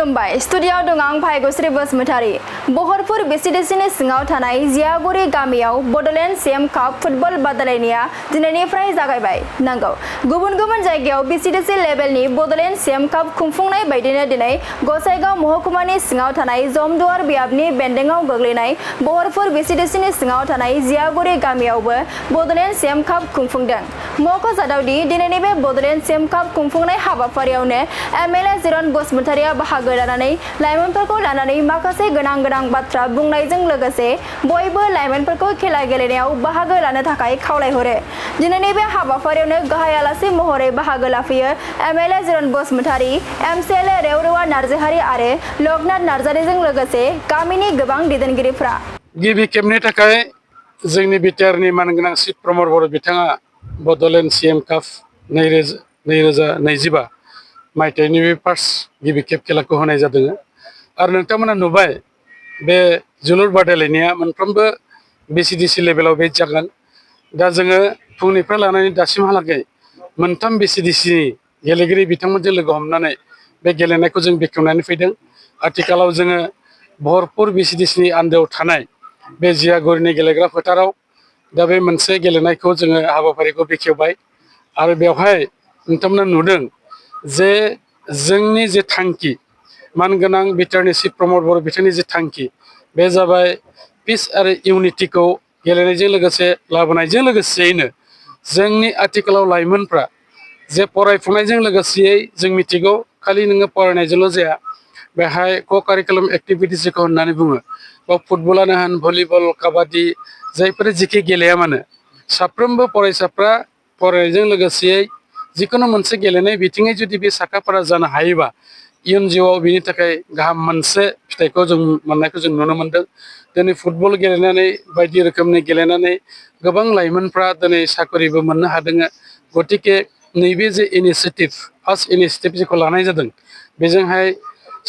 खुलुमबाय स्टुडियोआव दं आं भाग्यश्री बसुमतारी। बहरपुर बिसिडिसिनि सिङाव थानाय जियागुरि गामियाव बडलेण्ड सीएम काप फुटबल बादायलायनाया दिनैनिफ्राय जागायबाय। नंगौ, गुबुन गुबुन जायगायाव बिसिडिसि लेभेलनि बडलेण्ड सीएम काप खुंफुंनाय बायदिनो दिनै गसाइगाव महकुमानि सिङाव थानाय जमदुवार बियाबनि बेन्दोङाव गोग्लैनाय बहरपुर बिसिडिसिनि सिङाव थानाय जियागुरि गामियावबो बडलेण्ड सीएम काप खुंफुंदों। मख'जाथावदि दिनैनि बे बडलेण्ड सीएम काप खुंफुंनाय हाबाफारियावनो एमएलए जिरन बसुमतारिया बाहागो लानानै लाइमोनफोरखौ लानानै माखासे गोनां बाथ्रा बुंनायजों लोगोसे बयबो लाइमोनफोरखौ खेला गेलेनायाव बाहागो लानो थाखाय खावलायहरो। दिनैनि बे हाबाफारियावनो गाहाय आलासि महरै बाहागो लाफैयो एमएलए जिरन बसुमतारि, एमसिएलए रेवरेवा नार्जारी आरो लोकनाथ नार्जारीजों लोगोसे गामिनि गोबां दैदेनगिरिफ्रा। गिबि खेबनि थाखाय जोंनि बिटिआरनि मानगोनां चिफ प्रमद बर' बिथाङा बडलेण्ड सीएम काप 2025 मायथाइनि बे फार्स्ट गिबि खेब खेलाखौ होनाय जादों आरो नोंथांमोना नुबाय बे जोलुर बादायलायनाया मोनफ्रोमबो बिसिडिसि लेभेलाव बे जागोन। दा जोङो फुंनिफ्राय लानानै दासिमहालागै मोनथाम बिसिडिसिनि गेलेगिरि बिथांमोनजों लोगो हमनानै बे गेलेनायखौ जों बेखेवनानै फैदों। आथिखालाव जोङो बहरपुर बिसिडिसिनि आन्दोआव थानाय बे जियागुरिनि गेलेग्रा फोथाराव दा बे मोनसे गेलेनायखौ जोङो हाबाफारिखौ बेखेवबाय आरो बेवहाय नोंथांमोना नुदों जे जोंनि जे थांखि मानगोनां बिटिआरनि चिफ प्रमद बर' बिथांनि जे थांखि बे जाबाय पिस आरो इउनिटिखौ गेलेनायजों लोगोसे लाबोनायजों लोगोसेयैनो जोंनि आथिखालाव लाइमोनफ्रा जे फरायफुनायजों लोगोसेयै जों मिथिगौ खालि नोङो फरायनायजोंल' जाया, बेहाय क' कारिकुलाम एक्टिभिटिसखौ होननानै बुङो। बा फुटबलानो होन, भलिबल, काबादि जायफोर जिखि गेलेया मानो साफ्रोमबो फरायसाफ्रा फरायनायजों लोगोसेयै जिखुनु मोनसे गेलेनाय बिथिङै जुदि बे साखाफारा जानो हायोबा इयुन जिउआव बिनि थाखाय गाहाम मोनसे फिथाइखौ जों मोननायखौ जों नुनो मोन्दों। दिनै फुटबल गेलेनानै बायदि रोखोमनि गेलेनानै गोबां लाइमोनफ्रा दिनै साख्रिबो मोननो हादों। गतिके नैबे जे इनिसियेटिभ फार्स्ट इनिसियेटिभ जेखौ लानाय जादों बेजोंहाय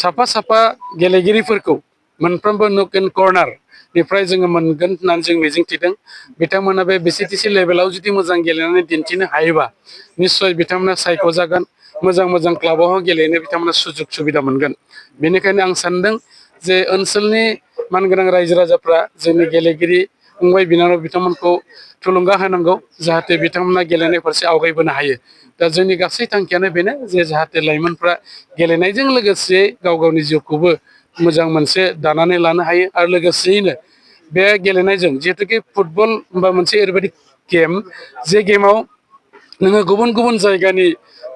साफा गेलेगिरिफोरखौ मोनफ्रोमबो नुक एन्ड कर्नारनिफ्राय जोङो मोनगोन होननानै जों मिजिंथिदों। बिथांमोना बे बिसिडिसि लेभेलाव जुदि मोजां गेलेनानै दिन्थिनो हायोबा निस्सय बिथांमोना सायख'जागोन, मोजां क्लाबाव गेलेनो बिथांमोना सुजुग सुबिदा मोनगोन। बेनिखायनो आं सानदों जे ओनसोलनि मानगोनां रायजो राजाफ्रा जोंनि गेलेगिरि फंबाय बिनानाव बिथांमोनखौ थुलुंगा होनांगौ जाहाथे बिथांमोना गेलेनाय फारसे आवगायबोनो हायो। दा जोंनि गासै थांखियानो बेनो जे जाहाथे लाइमोनफ्रा गेलेनायजों लोगोसे गावनि जिउखौबो मोजां मोनसे दानानै लानो हायो आरो लोगोसेयैनो बे गेलेनायजों जिहेतुके फुटबल होनबा मोनसे ओरैबायदि गेम जे गेमाव नोङो गुबुन जायगानि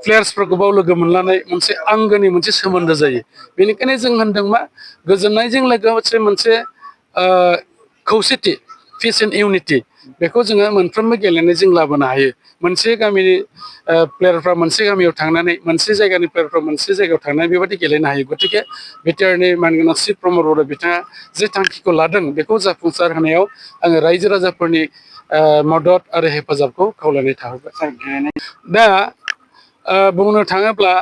प्लेयार्सफोरखौबो लोगो मोनलानाय मोनसे आंगोनि मोनसे सोमोन्दो जायो। बेनिखायनो जों होनदों मा गोजोननायजों लोगोसे मोनसे खौसेथि पिस एन्ड इउनिटि बेखौ जोङो मोनफ्रोमबो गेलेनायजों लाबोनो हायो। मोनसे गामिनि प्लेयारफ्रा मोनसे गामियाव थांनानै मोनसे जायगानि प्लेयारफ्रा मोनसे जायगायाव थांनानै बेबायदि गेलेनो हायो। गतिके बिटिआरनि मानगोनां चिफ प्रमद बर' बिथाङा जे थांखिखौ लादों बेखौ जाफुंसार होनायाव आङो रायजो राजाफोरनि मदद आरो हेफाजाबखौ खावलायनाय थाहरबाय। दा बुंनो थाङोब्ला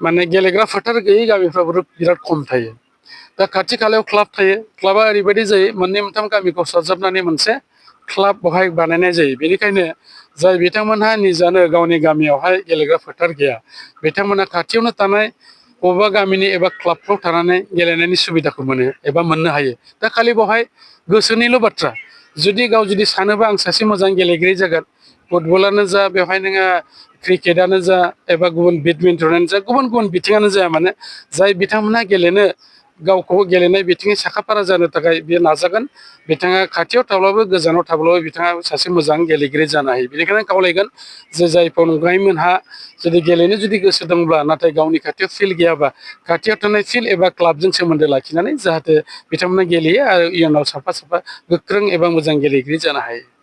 माने गेलेग्रा फोथार गैयै गामिफ्राबो बिराद खम थायो। दा खाथि खालायाव क्लाब थायो। क्लाबा ओरैबायदि जायो मोननै मोनथाम गामिखौ सरजाबनानै मोनसे क्लाब बेवहाय बानायनाय जायो। बेनिखायनो जाय बिथांमोनहा निजानो गावनि गामियावहाय गेलेग्रा फोथार गैया बिथांमोना खाथियावनो थानाय बबेबा गामिनि एबा क्लाबफ्राव थानानै गेलेनायनि सुबिदाखौ मोनो एबा मोननो हायो। दा खालि बेवहाय गोसोनिल' बाथ्रा, जुदि सानोबा आं सासे मोजां गेलेगिरि जागोन, फुटबलानो जा बेवहाय नोङो क्रिकेटानो जा एबा गुबुन बेडमिन्टनानो जा गुबुन बिथिङानो जाया मानो जाय बिथांमोनहा गावखौ गेलेनाय बिथिङै साखाफारा जानो थाखाय बियो नाजागोन। बिथाङा खाथियाव थाब्लाबो गोजानाव थाब्लाबो बिथाङा सासे मोजां गेलेगिरि जानो हायो। बेनिखायनो खावलायगोन जे जाय फंबायमोनहा जुदि गेलेनो गोसो दंब्ला नाथाय गावनि खाथियाव फिल्ड गैयाबा खाथियाव थानाय फिल्ड एबा क्लाबजों सोमोन्दो लाखिनानै जाहाथे बिथांमोना गेलेयो आरो इयुनाव साफा गोख्रों एबा मोजां गेलेगिरि जानो हायो।